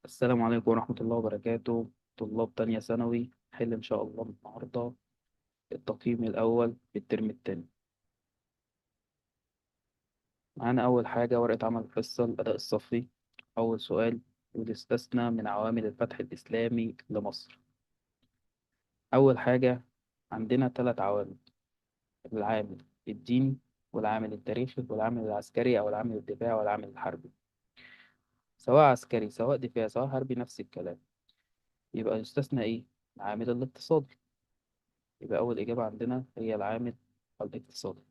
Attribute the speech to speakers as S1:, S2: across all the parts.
S1: السلام عليكم ورحمة الله وبركاته. طلاب تانية ثانوي، حل إن شاء الله النهاردة التقييم الأول في الترم التاني. معانا أول حاجة ورقة عمل الحصة الأداء الصفي. أول سؤال يقول استثنى من عوامل الفتح الإسلامي لمصر. أول حاجة عندنا ثلاث عوامل: العامل الديني، والعامل التاريخي، والعامل العسكري أو العامل الدفاعي والعامل الحربي. سواء عسكري سواء دفاعي سواء حربي نفس الكلام. يبقى يستثنى إيه؟ العامل الاقتصادي. يبقى أول إجابة عندنا هي العامل الاقتصادي.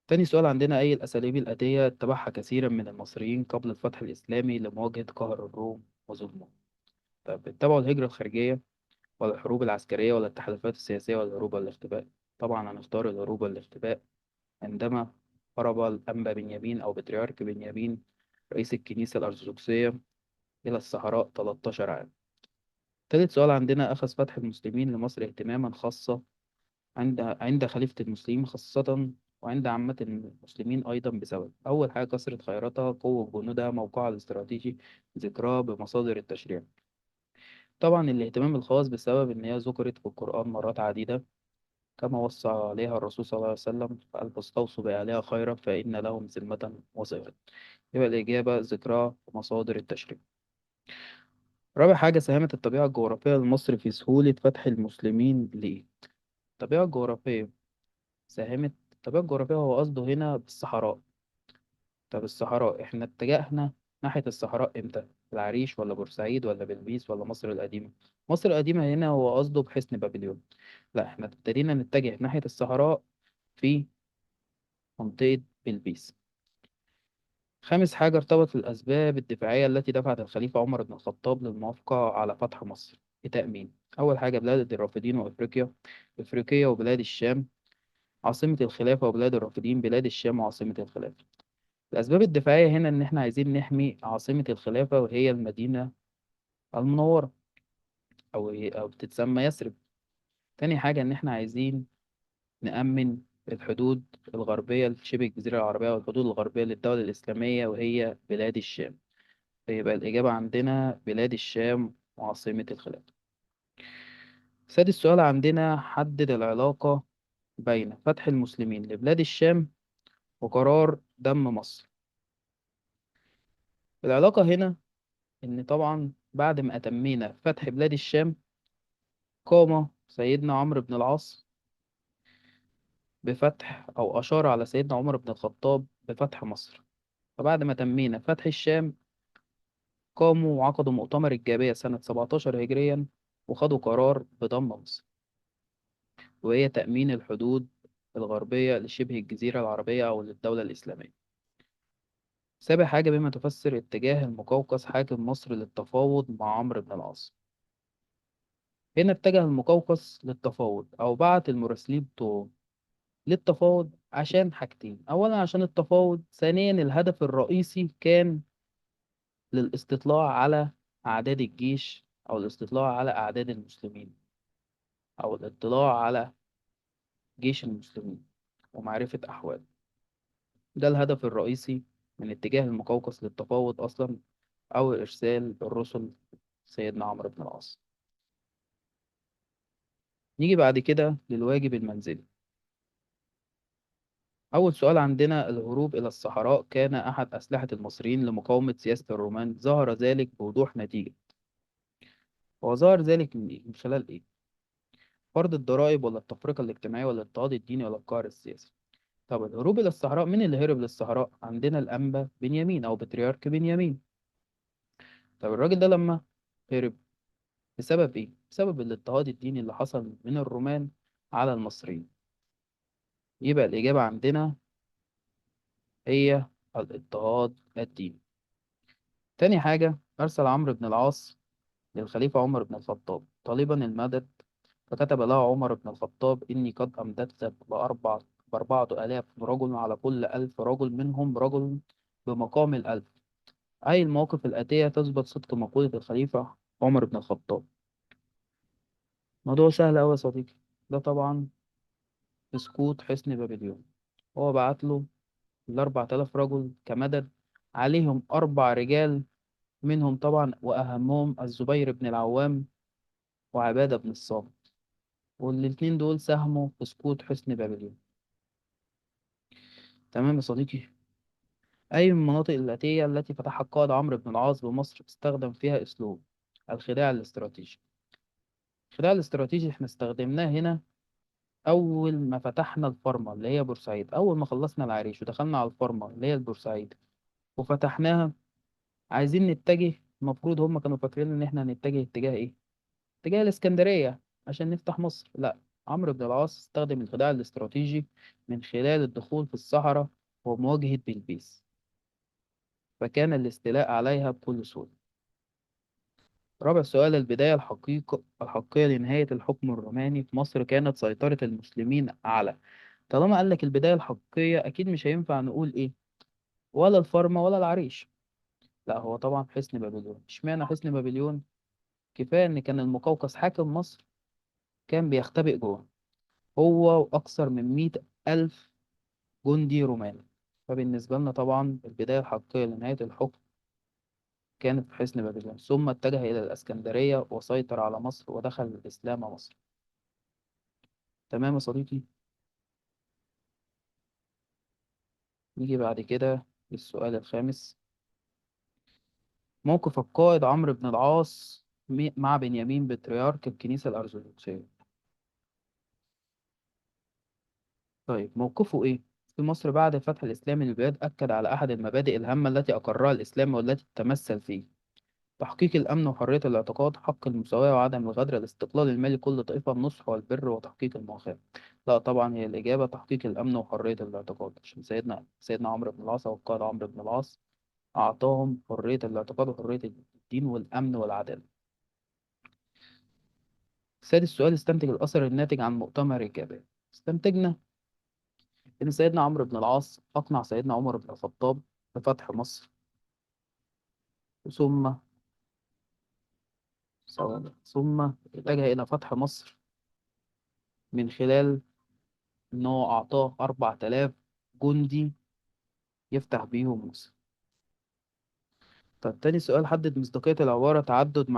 S1: تاني سؤال عندنا: أي الأساليب الآتية اتبعها كثيرا من المصريين قبل الفتح الإسلامي لمواجهة قهر الروم وظلمهم؟ طب اتبعوا الهجرة الخارجية، ولا الحروب العسكرية، ولا التحالفات السياسية، ولا الهروب والاختباء؟ طبعا هنختار الهروب والاختباء. عندما هرب الأنبا بنيامين أو بطريرك بنيامين رئيس الكنيسة الأرثوذكسية إلى الصحراء 13 عام. تالت سؤال عندنا: أخذ فتح المسلمين لمصر اهتماما خاصة عند خليفة المسلمين خاصة، وعند عامة المسلمين أيضا، بسبب أول حاجة كثرة خيراتها، قوة جنودها، موقعها الاستراتيجي، ذكرها بمصادر التشريع. طبعا الاهتمام الخاص بسبب إن هي ذكرت في القرآن مرات عديدة، كما وصى عليها الرسول صلى الله عليه وسلم فقال: فاستوصوا بأهلها خيرا فإن لهم ذمة وصفة. يبقى الإجابة ذكرها في مصادر التشريع. رابع حاجة: ساهمت الطبيعة الجغرافية لمصر في سهولة فتح المسلمين لإيه؟ الطبيعة الجغرافية ساهمت. الطبيعة الجغرافية هو قصده هنا بالصحراء. طب الصحراء احنا اتجهنا ناحية الصحراء امتى؟ العريش ولا بورسعيد ولا بلبيس ولا مصر القديمة؟ مصر القديمة هنا هو قصده بحصن بابليون. لا، احنا ابتدينا نتجه ناحية الصحراء في منطقة بلبيس. خامس حاجة: ارتبط الأسباب الدفاعية التي دفعت الخليفة عمر بن الخطاب للموافقة على فتح مصر بتأمين: أول حاجة بلاد الرافدين وأفريقيا، أفريقيا وبلاد الشام، عاصمة الخلافة وبلاد الرافدين، بلاد الشام وعاصمة الخلافة. الأسباب الدفاعية هنا إن إحنا عايزين نحمي عاصمة الخلافة وهي المدينة المنورة أو بتتسمى يثرب. تاني حاجة إن إحنا عايزين نأمن الحدود الغربية لشبه الجزيرة العربية والحدود الغربية للدولة الإسلامية وهي بلاد الشام. فيبقى الإجابة عندنا بلاد الشام وعاصمة الخلافة. سادس سؤال عندنا: حدد العلاقة بين فتح المسلمين لبلاد الشام وقرار دم مصر. العلاقة هنا إن طبعا بعد ما أتمينا فتح بلاد الشام قام سيدنا عمرو بن العاص بفتح أو أشار على سيدنا عمر بن الخطاب بفتح مصر. فبعد ما تمينا فتح الشام قاموا وعقدوا مؤتمر الجابية سنة 17 هجريا وخدوا قرار بضم مصر، وهي تأمين الحدود الغربية لشبه الجزيرة العربية أو للدولة الإسلامية. سابع حاجة: بما تفسر اتجاه المقوقس حاكم مصر للتفاوض مع عمرو بن العاص. هنا اتجه المقوقس للتفاوض أو بعت المراسلين بتوعه للتفاوض عشان حاجتين: أولا عشان التفاوض، ثانيا الهدف الرئيسي كان للاستطلاع على أعداد الجيش أو الاستطلاع على أعداد المسلمين أو الاطلاع على جيش المسلمين ومعرفة أحواله. ده الهدف الرئيسي من اتجاه المقوقس للتفاوض أصلا أو إرسال الرسل سيدنا عمرو بن العاص. نيجي بعد كده للواجب المنزلي. أول سؤال عندنا: الهروب إلى الصحراء كان أحد أسلحة المصريين لمقاومة سياسة الرومان، ظهر ذلك بوضوح نتيجة. هو ظهر ذلك من إيه؟ من خلال إيه؟ فرض الضرائب ولا التفرقة الاجتماعية ولا الاضطهاد الديني ولا القهر السياسي؟ طب الهروب إلى الصحراء، مين اللي هرب للصحراء؟ عندنا الأنبا بنيامين أو بطريرك بنيامين. طب الراجل ده لما هرب بسبب إيه؟ بسبب الاضطهاد الديني اللي حصل من الرومان على المصريين. يبقى الإجابة عندنا هي الاضطهاد الديني. تاني حاجة: أرسل عمرو بن العاص للخليفة عمر بن الخطاب طالبا المدد، فكتب له عمر بن الخطاب: إني قد أمددتك ب4,000 رجل، على كل 1,000 رجل منهم رجل بمقام ال1,000. أي المواقف الآتية تثبت صدق مقولة الخليفة عمر بن الخطاب؟ موضوع سهل أوي يا صديقي. ده طبعا سقوط حصن بابليون. هو بعت له ال4,000 رجل كمدد، عليهم 4 رجال منهم طبعا وأهمهم الزبير بن العوام وعبادة بن الصامت، والاتنين دول ساهموا في سقوط حصن بابليون. تمام يا صديقي. أي من المناطق الآتية التي فتحها القائد عمرو بن العاص بمصر استخدم فيها أسلوب الخداع الاستراتيجي؟ الخداع الاستراتيجي احنا استخدمناه هنا أول ما فتحنا الفرمة اللي هي بورسعيد، أول ما خلصنا العريش ودخلنا على الفرمة اللي هي البورسعيد وفتحناها. عايزين نتجه، المفروض هم كانوا فاكرين إن احنا هنتجه اتجاه إيه؟ اتجاه الإسكندرية عشان نفتح مصر. لا، عمرو بن العاص استخدم الخداع الاستراتيجي من خلال الدخول في الصحراء ومواجهة بلبيس، فكان الاستيلاء عليها بكل سهولة. رابع سؤال، البداية الحقيقية لنهاية الحكم الروماني في مصر كانت سيطرة المسلمين على. طالما قال لك البداية الحقيقية أكيد مش هينفع نقول إيه، ولا الفارما ولا العريش. لا، هو طبعا حصن بابليون. اشمعنى حصن بابليون؟ كفاية إن كان المقوقس حاكم مصر كان بيختبئ جوه، هو وأكثر من 100,000 جندي روماني. فبالنسبة لنا طبعا البداية الحقيقية لنهاية الحكم كانت في حصن بابليون، ثم اتجه إلى الإسكندرية وسيطر على مصر ودخل الإسلام مصر. تمام يا صديقي. نيجي بعد كده للسؤال الخامس، موقف القائد عمرو بن العاص مع بنيامين بطريرك الكنيسة الأرثوذكسية. طيب موقفه إيه؟ في مصر بعد الفتح الإسلامي للبلاد أكد على أحد المبادئ الهامة التي أقرها الإسلام والتي تمثل فيه تحقيق الأمن وحرية الاعتقاد، حق المساواة وعدم الغدر، الاستقلال المالي لكل طائفة، النصح والبر وتحقيق المؤاخاة. لا طبعا هي الإجابة تحقيق الأمن وحرية الاعتقاد، عشان سيدنا عمرو بن العاص أو القائد عمرو بن العاص أعطاهم حرية الاعتقاد وحرية الدين والأمن والعدالة. سادس سؤال، استنتج الأثر الناتج عن مؤتمر الجبال. استنتجنا إن سيدنا عمرو بن العاص أقنع سيدنا عمر بن الخطاب بفتح مصر، ثم ثم اتجه إلى فتح مصر من خلال إن هو أعطاه 4000 جندي يفتح بيهم مصر. طب تاني سؤال، حدد مصداقية العبارة تعدد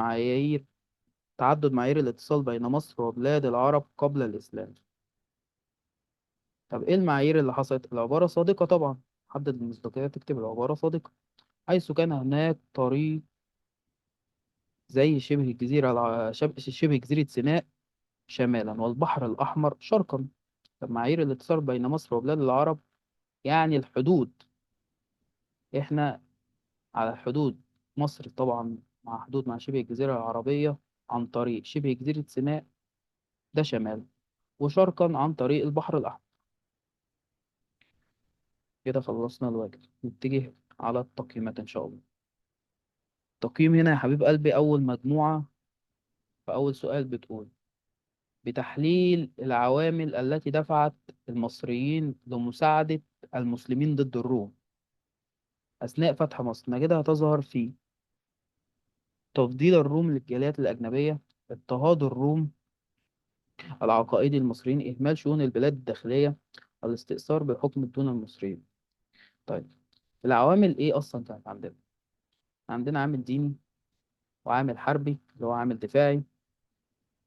S1: معايير الاتصال بين مصر وبلاد العرب قبل الإسلام. طب إيه المعايير اللي حصلت؟ العبارة صادقة طبعا، حدد المصداقية تكتب العبارة صادقة، حيث كان هناك طريق زي شبه جزيرة سيناء شمالا والبحر الأحمر شرقا. طب معايير الاتصال بين مصر وبلاد العرب يعني الحدود، إحنا على حدود مصر طبعا مع حدود مع شبه الجزيرة العربية عن طريق شبه جزيرة سيناء ده شمال، وشرقا عن طريق البحر الأحمر. كده خلصنا الواجب، نتجه على التقييمات إن شاء الله. التقييم هنا يا حبيب قلبي، أول مجموعة في أول سؤال بتقول بتحليل العوامل التي دفعت المصريين لمساعدة المسلمين ضد الروم أثناء فتح مصر، نجدها تظهر في تفضيل الروم للجاليات الأجنبية، اضطهاد الروم العقائدي المصريين، إهمال شؤون البلاد الداخلية، الاستئثار بالحكم دون المصريين. طيب العوامل إيه أصلا كانت عندنا؟ عندنا عامل ديني وعامل حربي اللي هو عامل دفاعي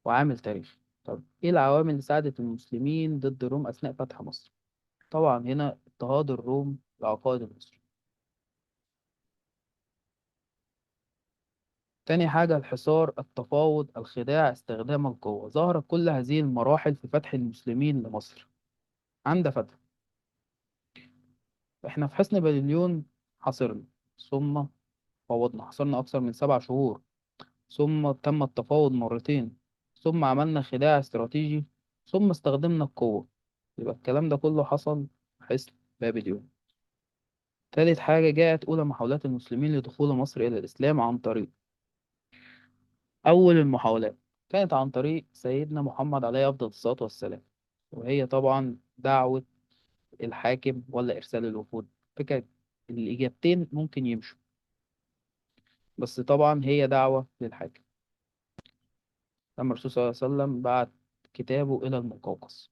S1: وعامل تاريخي. طب إيه العوامل اللي ساعدت المسلمين ضد الروم أثناء فتح مصر؟ طبعا هنا اضطهاد الروم لعقائد المصريين. تاني حاجة الحصار، التفاوض، الخداع، استخدام القوة. ظهرت كل هذه المراحل في فتح المسلمين لمصر. عند فتح احنا في حصن بابليون حاصرنا، ثم فوضنا، حصرنا أكثر من 7 شهور، ثم تم التفاوض مرتين، ثم عملنا خداع استراتيجي، ثم استخدمنا القوة. يبقى الكلام ده كله حصل في حصن بابليون. تالت حاجة، جاءت أولى محاولات المسلمين لدخول مصر إلى الإسلام عن طريق، أول المحاولات كانت عن طريق سيدنا محمد عليه أفضل الصلاة والسلام، وهي طبعا دعوة الحاكم ولا إرسال الوفود. فكرة الإجابتين ممكن يمشوا، بس طبعا هي دعوة للحاكم. لما الرسول صلى الله عليه وسلم بعت كتابه إلى المقوقس.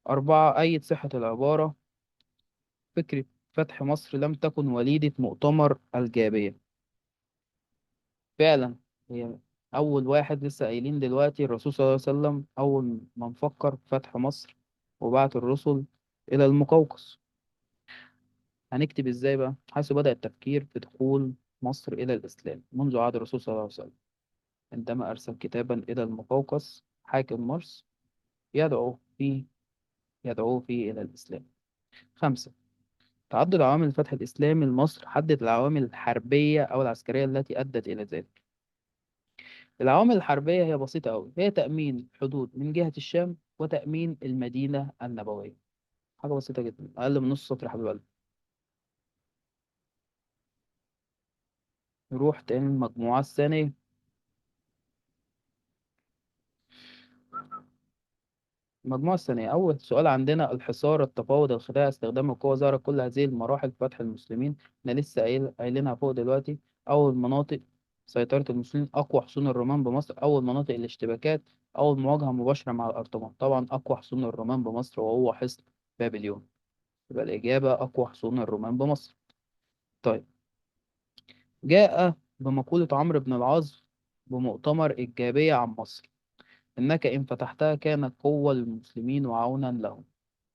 S1: 4، أيد صحة العبارة فكرة فتح مصر لم تكن وليدة مؤتمر الجابية. فعلا هي أول واحد لسه قايلين دلوقتي، الرسول صلى الله عليه وسلم أول ما نفكر في فتح مصر وبعت الرسل إلى المقوقس. هنكتب إزاي بقى؟ حيث بدأ التفكير في دخول مصر إلى الإسلام منذ عهد الرسول صلى الله عليه وسلم، عندما أرسل كتابا إلى المقوقس حاكم مصر يدعو فيه يدعو فيه إلى الإسلام. 5، تعدد عوامل الفتح الإسلامي لمصر، حدد العوامل الحربية أو العسكرية التي أدت إلى ذلك. العوامل الحربية هي بسيطة أوي، هي تأمين حدود من جهة الشام وتأمين المدينة النبوية. حاجة بسيطة جدا، أقل من نص سطر يا حبيب قلبي. نروح تاني المجموعة الثانية. المجموعة الثانية أول سؤال عندنا: الحصار، التفاوض، الخداع، استخدام القوة. ظهرت كل هذه المراحل في فتح المسلمين. احنا لسه قايلينها فوق دلوقتي. أول مناطق سيطرة المسلمين، أقوى حصون الرومان بمصر، أول مناطق الاشتباكات، أول مواجهة مباشرة مع الأرطمان. طبعا أقوى حصون الرومان بمصر وهو حصن بابليون، يبقى الإجابة أقوى حصون الرومان بمصر. طيب، جاء بمقولة عمرو بن العاص بمؤتمر إيجابية عن مصر: إنك إن فتحتها كانت قوة للمسلمين وعونا لهم،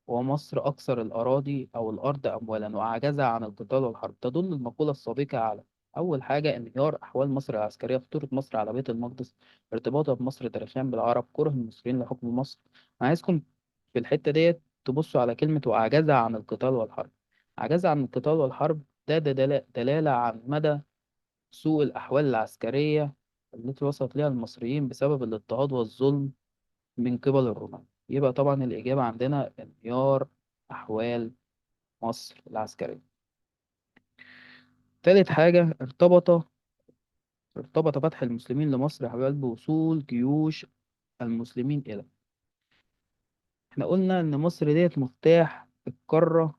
S1: ومصر أكثر الأراضي أو الأرض أموالا وأعجزها عن القتال والحرب. تدل المقولة السابقة على: أول حاجة انهيار أحوال مصر العسكرية، خطورة مصر على بيت المقدس، ارتباطها بمصر تاريخيا بالعرب، كره المصريين لحكم مصر. أنا عايزكم في الحتة ديت تبصوا على كلمة وأعجزها عن القتال والحرب. عجزها عن القتال والحرب ده دلالة عن مدى سوء الأحوال العسكرية التي وصلت لها المصريين بسبب الاضطهاد والظلم من قبل الرومان. يبقى طبعا الإجابة عندنا انهيار أحوال مصر العسكرية. تالت حاجة، ارتبط فتح المسلمين لمصر يا حبايب بوصول جيوش المسلمين إلى. احنا قلنا إن مصر ديت مفتاح القارة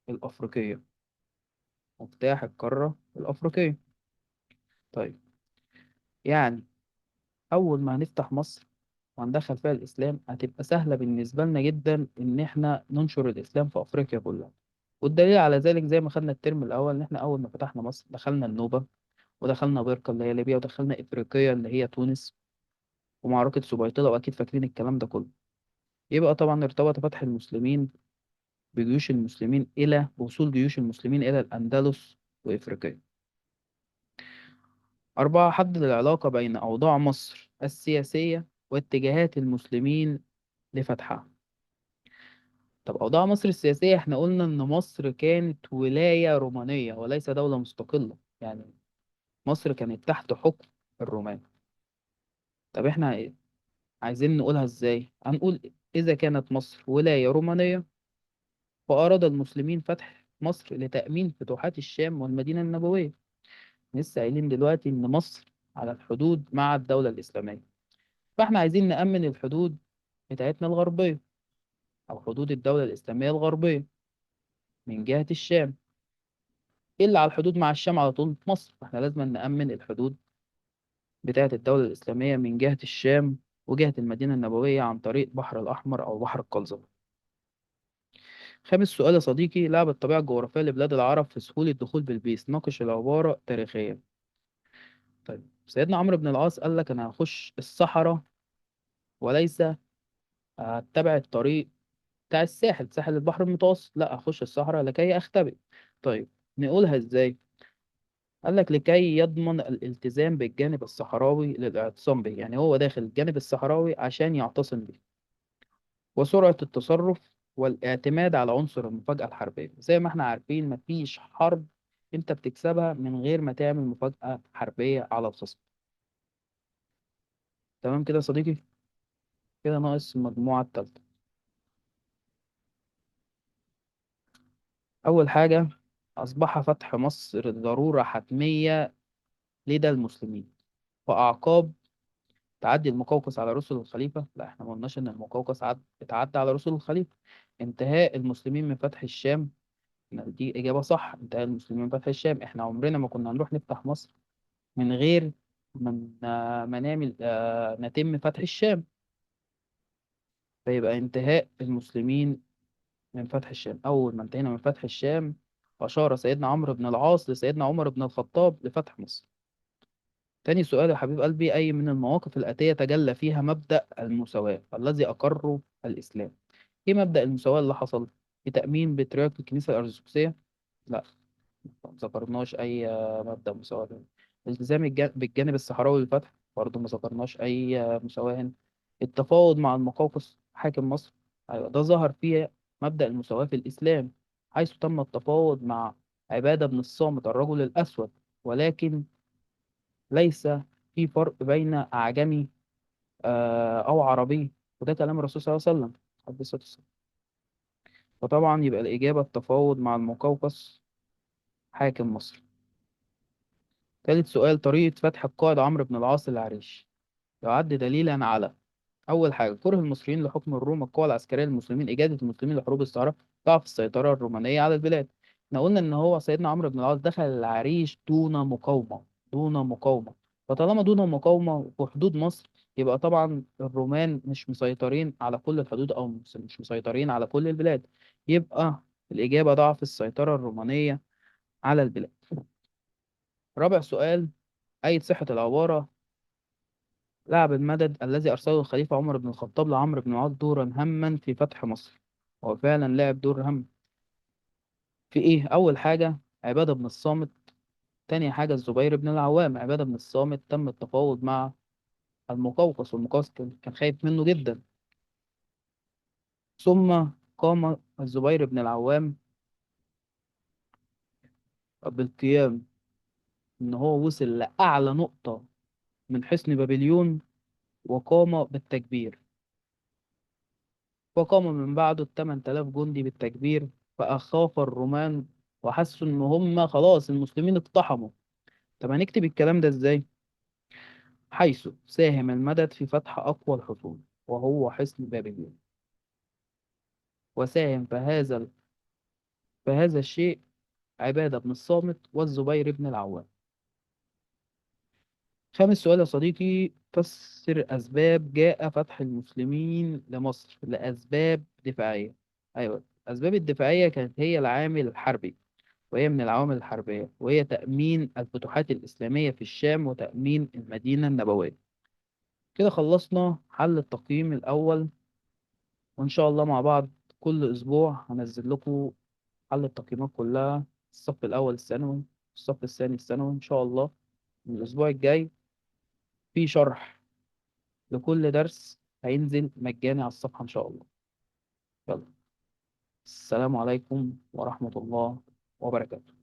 S1: الأفريقية، مفتاح القارة الأفريقية. طيب، يعني أول ما هنفتح مصر وهندخل فيها الإسلام هتبقى سهلة بالنسبة لنا جدا إن إحنا ننشر الإسلام في أفريقيا كلها. والدليل على ذلك زي ما خدنا الترم الأول، إن إحنا أول ما فتحنا مصر دخلنا النوبة، ودخلنا بركة اللي هي ليبيا، ودخلنا إفريقيا اللي هي تونس، ومعركة سبيطلة، وأكيد فاكرين الكلام ده كله. يبقى طبعا ارتبط فتح المسلمين بجيوش المسلمين إلى وصول جيوش المسلمين إلى الأندلس وإفريقيا. 4، حدد العلاقة بين أوضاع مصر السياسية واتجاهات المسلمين لفتحها. طب أوضاع مصر السياسية، احنا قلنا إن مصر كانت ولاية رومانية وليس دولة مستقلة، يعني مصر كانت تحت حكم الرومان. طب احنا عايزين نقولها ازاي؟ هنقول إذا كانت مصر ولاية رومانية فأراد المسلمين فتح مصر لتأمين فتوحات الشام والمدينة النبوية. لسه قايلين دلوقتي إن مصر على الحدود مع الدولة الإسلامية، فإحنا عايزين نأمن الحدود بتاعتنا الغربية أو حدود الدولة الإسلامية الغربية من جهة الشام. إيه اللي على الحدود مع الشام على طول؟ مصر. فإحنا لازم نأمن الحدود بتاعة الدولة الإسلامية من جهة الشام وجهة المدينة النبوية عن طريق بحر الأحمر أو بحر القلزم. خامس سؤال يا صديقي، لعب الطبيعة الجغرافية لبلاد العرب في سهولة دخول بلبيس، ناقش العبارة تاريخيا. طيب سيدنا عمرو بن العاص قال لك أنا هخش الصحراء وليس هتبع الطريق بتاع الساحل، ساحل البحر المتوسط، لا هخش الصحراء لكي أختبئ. طيب نقولها إزاي؟ قال لك لكي يضمن الالتزام بالجانب الصحراوي للاعتصام به، يعني هو داخل الجانب الصحراوي عشان يعتصم به، وسرعة التصرف والاعتماد على عنصر المفاجأة الحربية. زي ما احنا عارفين مفيش حرب انت بتكسبها من غير ما تعمل مفاجأة حربية على الخصم. تمام كده يا صديقي؟ كده ناقص المجموعة التالتة. أول حاجة، أصبح فتح مصر ضرورة حتمية لدى المسلمين فأعقاب تعدي المقوقس على رسل الخليفة. لا احنا ما قلناش إن المقوقس اتعدى على رسل الخليفة. انتهاء المسلمين من فتح الشام، دي إجابة صح، انتهاء المسلمين من فتح الشام. احنا عمرنا ما كنا هنروح نفتح مصر من غير ما نتم فتح الشام، فيبقى انتهاء المسلمين من فتح الشام. أول ما انتهينا من فتح الشام أشار سيدنا عمرو بن العاص لسيدنا عمر بن الخطاب لفتح مصر. تاني سؤال يا حبيب قلبي، أي من المواقف الآتية تجلى فيها مبدأ المساواة الذي أقره الإسلام؟ إيه مبدأ المساواة اللي حصل؟ في تأمين بطريرك الكنيسة الأرثوذكسية؟ لا، ما ذكرناش أي مبدأ مساواة هنا. الالتزام بالجانب الصحراوي للفتح، برضه ما ذكرناش أي مساواة هنا. التفاوض مع المقوقس حاكم مصر، أيوة ده ظهر فيه مبدأ المساواة في الإسلام، حيث تم التفاوض مع عبادة بن الصامت الرجل الأسود، ولكن ليس في فرق بين أعجمي أو عربي، وده كلام الرسول صلى الله عليه وسلم عليه الصلاة والسلام. فطبعا يبقى الإجابة التفاوض مع المقوقس حاكم مصر. ثالث سؤال، طريقة فتح القائد عمرو بن العاص العريش يعد دليلا على: أول حاجة كره المصريين لحكم الروم، القوة العسكرية للمسلمين، إجادة المسلمين لحروب الصحراء، ضعف السيطرة الرومانية على البلاد. احنا قلنا إن هو سيدنا عمرو بن العاص دخل العريش دون مقاومة، دون مقاومة، فطالما دون مقاومة في حدود مصر يبقى طبعا الرومان مش مسيطرين على كل الحدود أو مش مسيطرين على كل البلاد، يبقى الإجابة ضعف السيطرة الرومانية على البلاد. رابع سؤال، أي صحة العبارة لعب المدد الذي أرسله الخليفة عمر بن الخطاب لعمرو بن العاص دورا هاما في فتح مصر؟ هو فعلا لعب دور هام في إيه؟ أول حاجة عبادة بن الصامت، تاني حاجة الزبير بن العوام. عبادة بن الصامت تم التفاوض مع المقوقس، والمقوقس كان خايف منه جدا، ثم قام الزبير بن العوام بالقيام إن هو وصل لأعلى نقطة من حصن بابليون وقام بالتكبير، وقام من بعده 8000 جندي بالتكبير، فأخاف الرومان وحسوا إن هم خلاص المسلمين اقتحموا. طب هنكتب الكلام ده إزاي؟ حيث ساهم المدد في فتح أقوى الحصون وهو حصن بابليون، وساهم في هذا الشيء عبادة بن الصامت والزبير بن العوام. خامس سؤال يا صديقي، فسر أسباب جاء فتح المسلمين لمصر لأسباب دفاعية. أيوة، الأسباب الدفاعية كانت هي العامل الحربي، وهي من العوامل الحربية، وهي تأمين الفتوحات الإسلامية في الشام وتأمين المدينة النبوية. كده خلصنا حل التقييم الأول، وإن شاء الله مع بعض كل أسبوع هنزل لكم حل التقييمات كلها، الصف الأول الثانوي، الصف الثاني الثانوي، إن شاء الله من الأسبوع الجاي في شرح لكل درس هينزل مجاني على الصفحة إن شاء الله. يلا، السلام عليكم ورحمة الله وبركاته.